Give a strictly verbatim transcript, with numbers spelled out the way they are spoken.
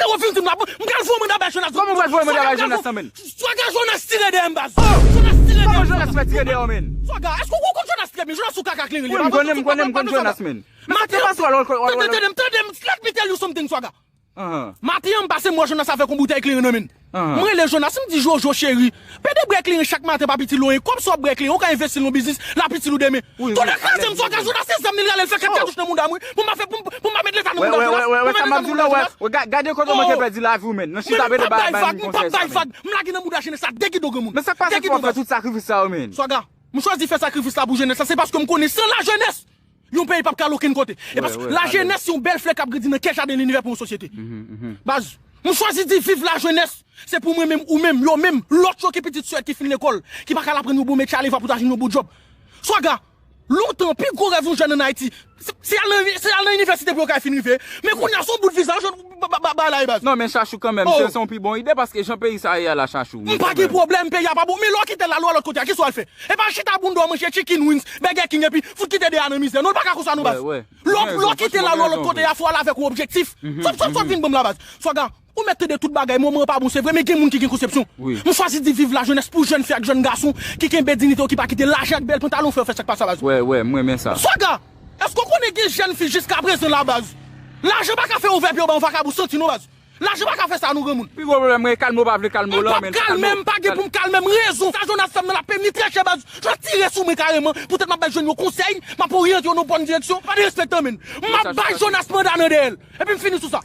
Te w fin di m la, m pral voye manda bay Jonas. Kòman w pral voye manda bay Jonas lan, menn? Swaga, Jonas tire dèyè m, baz. Oh! Jonas tire dèyè m. Kòman Jonas fè tire dèyè w, menn? Swaga, èske w konn Jonas trè byen? Jonas ou kaka kleren li. Wi, m konnen, m konnen, m konn Jonas, menn. Men sa k te pase w alò? Tande, tande, tande, tande, let me tell you something, Swaga. Maten an, m pase m wè Jonas avèk yon boutèy kleren nan men l. M rele Jonas, m di, Jojo cheri, pede bwè kleren chak maten pa piti lwen. Kòb sa w ap bwè kleren, ou ka envesti l nan biznis, l ap itil ou demen. Tonè kraze m, Swaga, Jonas se zam li l rale l fè kat katouch nan mouda m, wi. Pou m pa fè, pou m, pou m pa met leta nan mouda Jonas. Wè, wè, wè, wè, sa m ap di w la, wè. Gade kote w manke pèdi lavi w, menn. Nan chita pede bay, bay moun konsèy sa, menn. M lage nan mouda jenès la de gido granmoun. Men sa k pase pou w ap fè tout sakrifis sa yo, menn? Swaga, m chwazi fè sakrifis la pou jenès la, se paske m konnen san lajenès, yon peyi p ap ka al okenn kote. E paske lajenès se yon bèl flè k ap grandi nan kè jaden linivè pou yon sosyete. Baz, m chwazi di viv lajenès. Se pou mwen menm, ou menm, yo menm, lòt yo ki pitit sè ki fin lekòl, ki pa ka al aprann yon bon metye, ale va pou ta jwenn yon bon djòb. Swaga, lontan, pi gwo rèv yon jèn ann Ayiti, se, se al nan, se al nan inivèsite pou yo ka fin rive. Men kounye a, se yon bout viza, yo jwenn ba, ba, ba, ba la, e baz. Non, men Chachou kanmenm, se, se yon pi bon ide, paske jan peyi sa ye a la, Chachou. M pa gen pwoblèm, peyi a pa bon. Men lè w kite l la, lè w al lòt kote a, kisa w al fè? E pa chita bouda w manje Chicken Wings, Burger King, epi fout kite de a nan mizè. Non, l pa ka konsa, non, baz. Lè w, lè w kite l la, lè w al lòt kote a, fò w al avèk yon objektif. Sòt, sòt, sòt vin ban m la, baz. Swaga, ou mèt tande tout bagay, moman an pa bon, se vre, men gen moun ki gen konsepsyon. M chwazi di viv lajenès pou jèn fi ak jèn gason ki kenbe diyite yo, ki pa kite lajan ak bèl pantalon fè yo fè sa k pa sa, baz. Wè, wè, m renmen sa. Swaga, èske w konnen gen jèn fi jiskaprezan la, baz? Lajan pa ka fè yo ouvè pye yo ba yon vakabon santi, non, baz. Lajan pa ka fè sa, non, granmoun. Pi gwo pwoblèm mwen, kalme w pa vle kalme w lan, men kalme m, pa gen pou m kalme m, rezon. Sa Jonas fè m nan, l ap peye m ni trè chè, baz. Jonas tire sou mwen kareman, poutèt m ap bay jèn yo konsèy, m ap oryante yo nan bòn direksyon. Pa derespektan, menn. M ap bay Jonas manda nan dèyè l. Epi m fini sou sa.